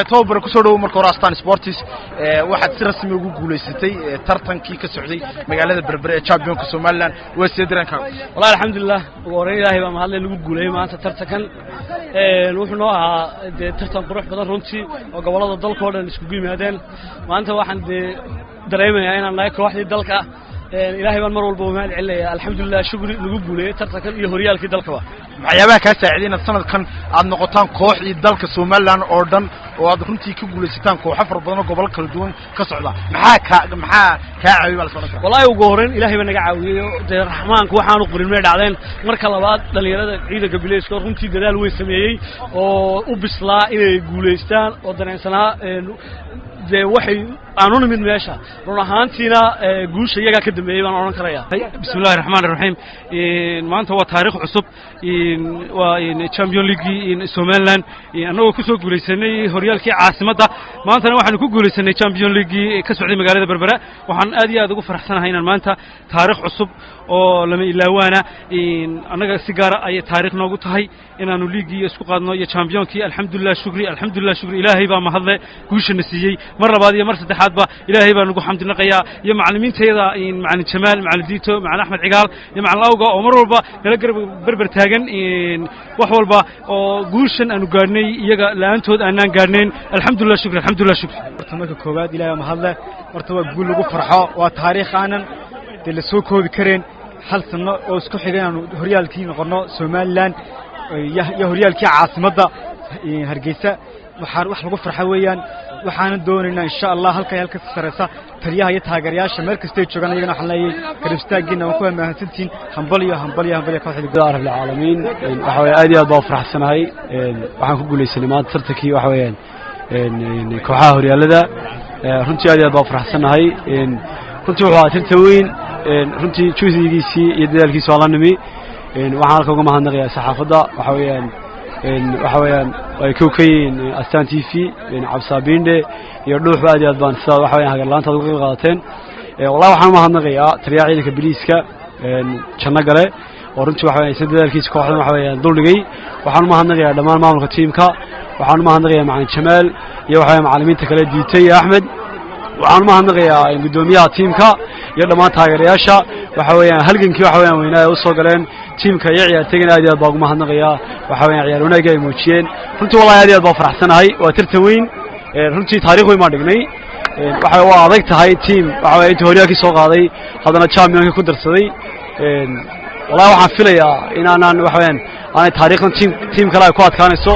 Tababare, kusoo dhawow marka hore Astaan Sports. Waxaad si rasmi ugu guulaysatay tartankii ka socday magaalada Berbere ee championka Somaliland. Waa sidee dareenkaaga? Wallahi, alxamdulilah. Ugu horreyn Ilaahay baa mahadle lagu guuleeyey maanta tartankan. Wuxuu noo ahaa dee tartan qurux badan runtii, oo gobollada dalka oo dhan iskugu yimaadeen. Maanta waxaan dee dareemayaa inaan nahay kooxdii dalka. Ilaahay baan mar walba u mahad celinaya. Alxamdulilah, shukri lagu guuleeyey tartankan iyo horyaalkii dalkaba. Waxyaabaha kaa saaciday inaad sanadkan aad noqotaan kooxdii dalka Somaliland oo dhan oo aad runtii ka guulaysataan kooxo fara badan oo gobollo kala duwan ka socda, maxaa kaa caawiyay baa la sodhan karaa? Wallahi, ugu horreyn Ilaahay baa naga caawiyey oo dee Raxmaanku waxaanu qorin may dhacdeen. Marka labaad, dhalinyarada ciidanka bileyska oo runtii dadaal weyn sameeyey oo u bislaa inay guulaystaan oo dareensanaa dee waxay aanu nimid meesha. Run ahaantiina guusha iyagaa ka dambeeyey baan odhan karaya. Bismi Illahi Raxmaan Raxiim. Maanta waa taarikh cusub, waa Champion Leaguegii Somaliland. Annagoo ku soo guulaysanay horyaalkii caasimadda, maantana waxaanu ku guulaysanay Champion Leaguegii ka socday magaalada Berbera. Waxaan aad iyo aad ugu faraxsanahay inaan maanta taarikh cusub oo lama ilaawaana, annaga si gaara ayay taarikh noogu tahay inaanu leaguegii isku qaadno iyo championkii. Alxamdulilah, shukri, alxamdulilah, shukri. Ilaahay baa mahadle guushana siiyey. Mar labaad iyo mar saddexaadba Ilaahay baan ugu xamdinaqayaa, iyo macallimiintayada, Macalin Jamaal, Macalin Diito, Macalin Axmed Cigaal iyo Macalin Awga oo mar walba nala garab berber taagan. Wax walba oo guushan aanu gaadhnay, iyaga la'aantood aanaan gaadhnayn. Alxamdulilah, shukri, alxamdulilah, shukri. Horta marka koowaad Ilahay baa mahadle. Horta waa guul lagu farxo, waa taariikh aanan dee la soo koobi kareen. Hal sano oo isku xigay inaanu horyaalkii noqonno Somaliland iyo horyaalkii caasimadda Hargeysa, waxaan wax lagu farxo weeyaan. Waxaanan doonaynaa, insha Allah, halka halka ka sarreysa. Taliyaha iyo taageerayaasha meel kastay joogaan iyagana waxaan leeyahay garab istaaggiina waan ku mahadsantihiin. Hambal iyo hambal iyo hambal iyo kooxda. Rabbil caalamiin. Waxa weeye aad iyo aad baan faraxsanahay. Waxaan ku guulaysanay maanta tartankii, waxa weeyaan, kooxaha horyaalada. Runtii aad iyo aad baan faraxsanahay. Runtii wuxuu ahaa tartan weyn. Runtii juhdigiisii iyo dadaalkiisi waa la nimi. Waxaan halka uga mahadnaqayaa saxaafadda, waxa weeyaan ay kow ka yihiin Astaan TV, Cabsaabinde iyo Dhuuxba. Aad iyo aad baan sidaa, waxa weeyaan, hagarla'aantaad uga qayb qaadateen. Wallahi, waxaan umahadnaqayaa taliyaha ciidanka biliiska Janno Gale oo runtii, waxa weeyaan, isna dadaalkiisa kooxdan, waxa weeyaan, duldhigay. Waxaan umahadnaqayaa dhammaan maamulka tiimka. Waxaan umahadnaqayaa Macalin Jamaal iyo, waxa weeyaan, macallimiinta kale, Diitay iyo Axmed. Waxaan umahadnaqayaa guddoomiyaha tiimka iyo dhammaan taageerayaasha, waxa weeyaan, halgankii, waxa weeyaan, weynaa ay usoo galeen tiimka iyo ciyaartagana. Aad iyo aad baan ugu mahadnaqayaa, waxa weeyaan, ciyaar wanaagga ay muujiyeen. Runtii, wallahi, aad iyo aad baan faraxsanahay. Waa tartan weyn. Runtii taarikh weyn baan dhignay. Waxa waa adag tahay team, waxa weeye, intii horyaalkii soo qaaday haddana championka ku darsaday. Wallahi, waxaan filayaa inaanaan, waxa weeyaan, aanay taariikhdan team kale ay ku adkaanayso.